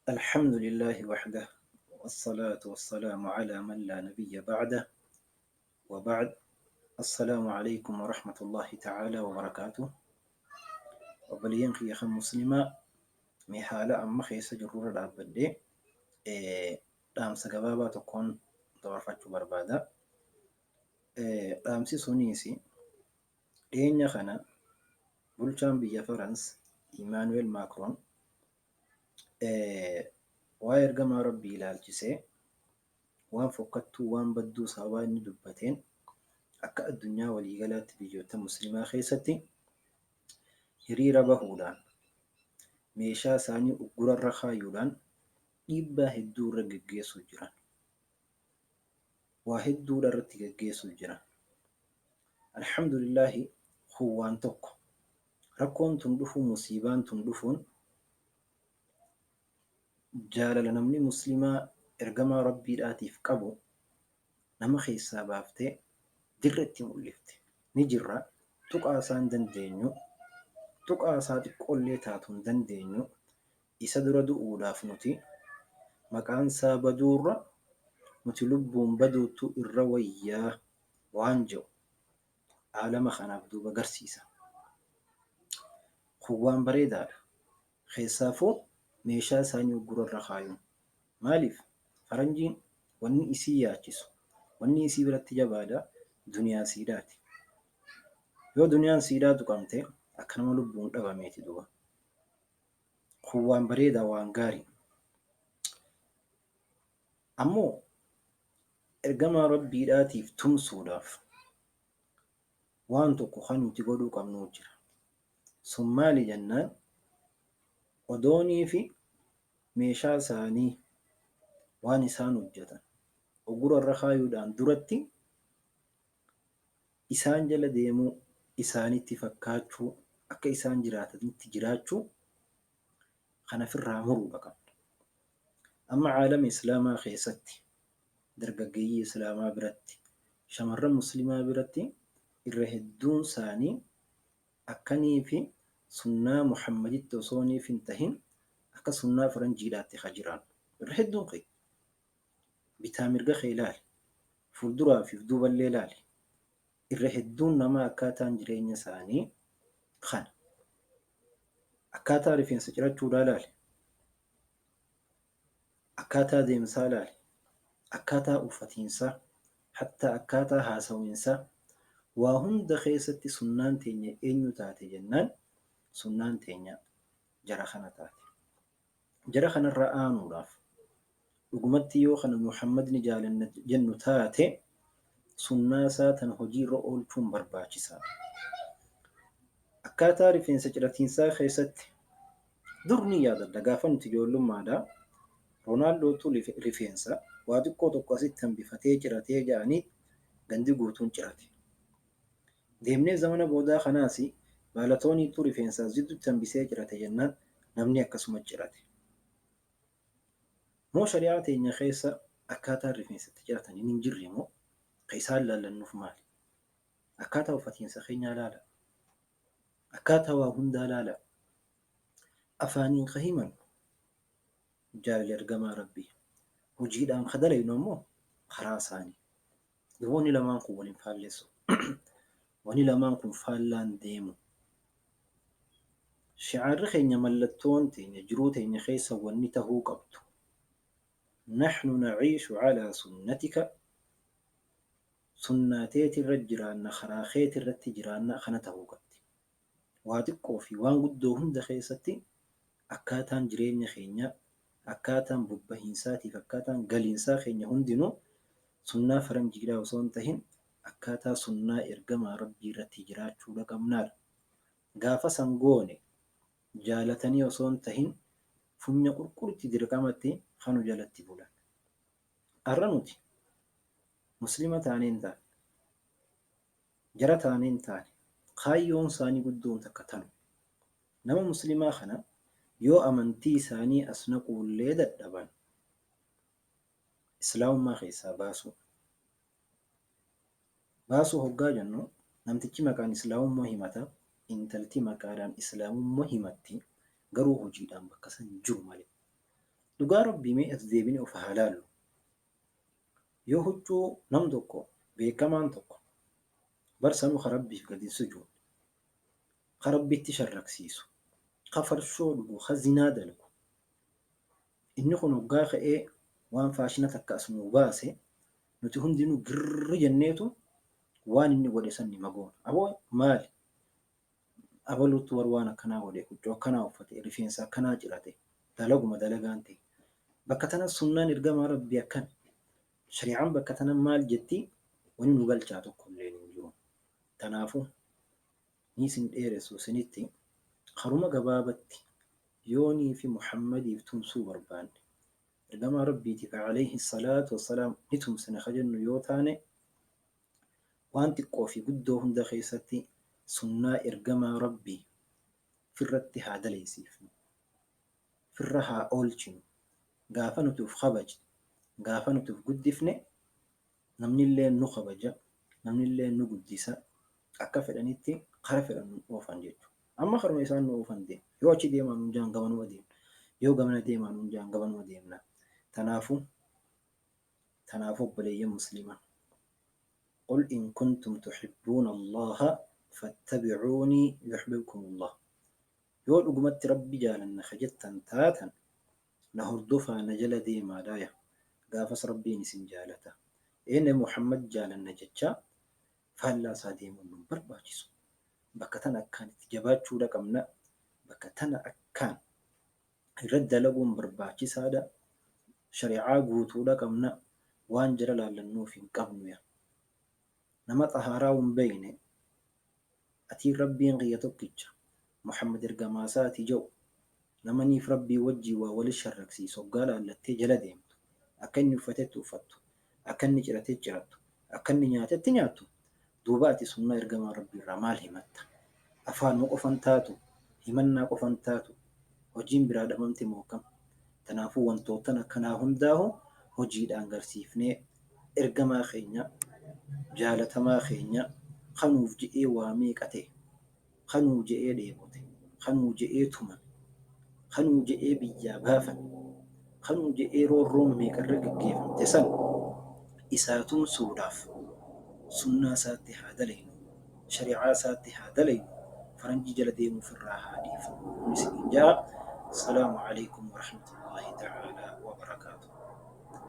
الحمد لله وحده، والصلاة والسلام على من لا نبي بعده، وبعد. السلام عليكم ورحمة الله تعالى وبركاته. Obboleeyyan kiyya kan muslimaa, mee haala amma keessa jirrurra dhaabbadhee dhaamsa gabaabaa tokkoon dabarfachuu barbaada. Dhaamsi suniis dhiyeenya kana bulchaan biyya Farans Imaanu'eel Maakroon waa'ee ergamaa Rabbii ilaalchisee waan fokkattuu, waan badduu sababaa inni dubbateen akka addunyaa waliigalaatti biyyoota muslimaa keessatti hiriira bahuudhaan, meeshaa isaanii uggurarra kaayuudhaan dhiibbaa hedduu irra geggeessuu jiran. Waa hedduudha irratti geggeessuu jiran. Alhamdulillaahi, kun waan tokko. Rakkoon tun dhufuu, musiibaan tun dhufuun jaalala namni muslimaa ergamaa Rabbiidhaatiif qabu nama keessaa baaftee dirretti mul'ifte. Ni jirra, tuqaa isaa hin dandeenyu, tuqaa isaa xiqqoollee taatu hin dandeenyu, isa dura du'uudhaaf nuti maqaan isaa baduurra nuti lubbuun baduuttu irra wayyaa waan je'u aalama kanaaf duuba garsiisa. Kun waan bareedaadha. Keessaafuu meeshaa isaanii uggura irra kaayuun. Maaliif? Faranjiin wanni isii yaachisu, wanni isii biratti jabaadha duniyaa siidhaati. Yoo duniyaan siidhaa tuqamte akka nama lubbuun dhabameeti duuba. Kun waan bareedaa, waan gaarii. Ammoo ergamaa Rabbiidhaatiif tumsuudhaaf waan tokko kan nuti godhuu qabnuu jira. Sun maali jennaan, odooniifi meeshaa isaanii waan isaan hojjatan ugura irra kaayuudhaan duratti isaan jala deemuu, isaanitti fakkaachuu, akka isaan jiraatanitti jiraachuu kana firraa muruudha qabna. Amma caalama Islaamaa keessatti dargaggeeyyii Islaamaa biratti, shamarran Muslimaa biratti irra hedduun isaanii akkaniifi sunnaa Muhammaditti osooniif hin tahin akka sunnaa faranjiidhaatti ka jiraannu. Irra hedduun keenya. Bitaa mirga kee ilaali. Fuulduraa fi duuballee ilaali. Irra hedduun namaa akkaataan jireenya isaanii kana. Akkaataa rifeensa cirachuudhaa ilaali. Akkaataa deemsaa ilaali. Akkaataa uffatiinsaa, hattaa akkaataa haasawiinsaa, waa hunda keessatti sunnaan teenya eenyu taate jennaan, sunnaan teenya jara kana taate. Jara kanarra aanuudhaaf dhugumatti yoo kana Muhammad ni jaalanna jennu taate, sunnaa isaa tana hojiirra oolchuun barbaachisaadha. Akkaataa rifeensa ciratiinsaa keessatti dur ni yaadadha, gaafa nuti ijoollummaadha Roonaaldootu rifeensa waa xiqqoo tokko asitti hambifatee ciratee ja'anii gandi guutuun cirate. Deemnee zamana boodaa kanaas Baalatooniitu rifeensa as jidduutti hambisee cirate jennaan namni akkasuma cirate. Moo shari'aa teenya keessa akkaataan rifeensa itti ciratan hin jirre moo ka isaan laallannuuf maali? Akkaataa uffatiinsa keenyaa laala. Akkaataa waa hundaa laala. Afaaniin ka himannu jaalala ergamaa Rabbii. Hojiidhaan ka dalaynu ammoo karaa isaanii. Duuba wanni lamaan kun wal hin faallessu. Wanni lamaan kun faallaan deemu. Shi'aarri keenya, mallattoon teenya jiruu teenya keessa wanni tahuu qabdu, Nahnu na'iishu alaa sunnatika, sunnaa teetirra jiraanna, karaa keetirratti jiraanna kana tahuu qabdi. Waa xiqqoo fi waan guddoo hunda keessatti akkaataan jireenya keenyaa, akkaataan bobbahiinsaatiif akkaataan galiinsaa keenya hundinuu sunnaa faranjiidhaa osoo hin tahin akkaataa sunnaa ergamaa Rabbii irratti jiraachuudha qabnaadha. Gaafa san goone jaalatanii osoo hin tahin funya qurquritti dirqamatti kanu jalatti bulan. Arra nuti Muslima taanee hin taane, jara taanee hin taane, kaayyoon isaanii guddoon takka tanuma. Nama Muslimaa kana yoo amantii isaanii as naquullee dadhaban Islaamummaa keessaa baasuu. Baasuu hoggaa jennu, namtichi maqaan Islaamummaa himata, intalti maqaadhaan Islaamummaa himatti, garuu hojiidhaan bakka san hin jiru malee. Dhugaa Rabbii mee as deebinee of haa laallu. Yoo huccuu nam tokko beekamaan tokko bar sanuu ka Rabbiif gad hin sujuudne, ka Rabbitti sharraksiisu, ka farshoo dhugu, ka zinaa dalagu, inni kun hoggaa ka'ee waan faashina takka as nuu baase, nuti hundinuu girri jenneetu waan inni godhe san nima goona. Aboo maali? Abaluuttu bar waan akkanaa godhe, huccuu akkanaa uffate, rifeensa akkanaa cirate, dalaguma dalagaan ta'e. Bakka tana sunnaan ergamaa Rabbii akkami? Shari'aan bakka tana maal jetti? Wani nu galchaa tokko illeen hin jiru. Tanaafu ni isin dheeressu isinitti karuma gabaabatti yoonii fi Muhammadiif tumsuu barbaanne, ergamaa Rabbiitiif alayhi salaatu wassalaam ni tumsina ka jennu yoo taane, Waan xiqqoo fi guddoo hunda keessatti sunnaa ergamaa Rabbii firratti haa dalaysiifnu. Firra haa oolchinu. Gaafa nuti uf kabajne, gaafa nuti uf guddifne namnilleen nu kabaja, namnilleen nu guddisa, akka fedhanitti kara fedhan nun oofan jechu. Amma karuma isaan nu oofan deemna. Yoo achi deemaa nuun ja'an gamanuma deemna. Yoo gamana deemaa nuun ja'an gamanuma deemna. Tanaafu Tanaafuu obboleeyyan muslimaa, Qul in kuntum tuhibbuuna Allaaha fattabi'uunii yuhbibkumullah. Yoo dhugumatti Rabbi jaalanna ka jettan taatan, na hordofaa na jala deemaadhaaya, gaafas Rabbiin isin jaalata. Ee Nabi Muhammad jaalanna jechaa faallaa isaa deemuun nun barbaachisu. Bakka tana akkaan itti jabaachuudha qabna, bakka tana akkaan irratti dalaguun barbaachisaadha. Shari'aa guutuudha qabna. Waan jara laallannuuf hin qabnu ya. Nama xahaaraa hin beeyne, atiin Rabbiin kiyya tokkicha, Muhammad ergamaasaati ja'u, nama niif Rabbii wajjiin waa wali sharraksiisu hoggaa laallattee jala deemtu, akka inni uffatetti uffattu, akka inni ciratetti cirattu, akka inni nyaatetti nyaattu, duuba ati sunnaa ergamaa Rabbiirraa maal himatta? Afaanuma qofan taatu, himannaa qofan taatu, hojiin biraa dhabamte moo akkam? Tanaafuu wantoottan akkanaa hundaahu hojiidhaan garsiifnee ergamaa keenya jaalatamaa keenya ka nuuf je'ee waa meeqa ta'e, ka nuu je'ee dheebote, ka nuu je'ee tumame, ka nuu je'ee biyyaa baafame, ka nuu je'ee roorroon meeqa irra geggeefamte san isaa tumsuudhaaf sunnaa isaatti haa dalaynu, shari'aa isaatti haa dalaynu, faranjii jala deemuu firraa haa dhiifnu isiniin ja'a. Assalaamu aleykum warahmatullaahi ta'aalaa.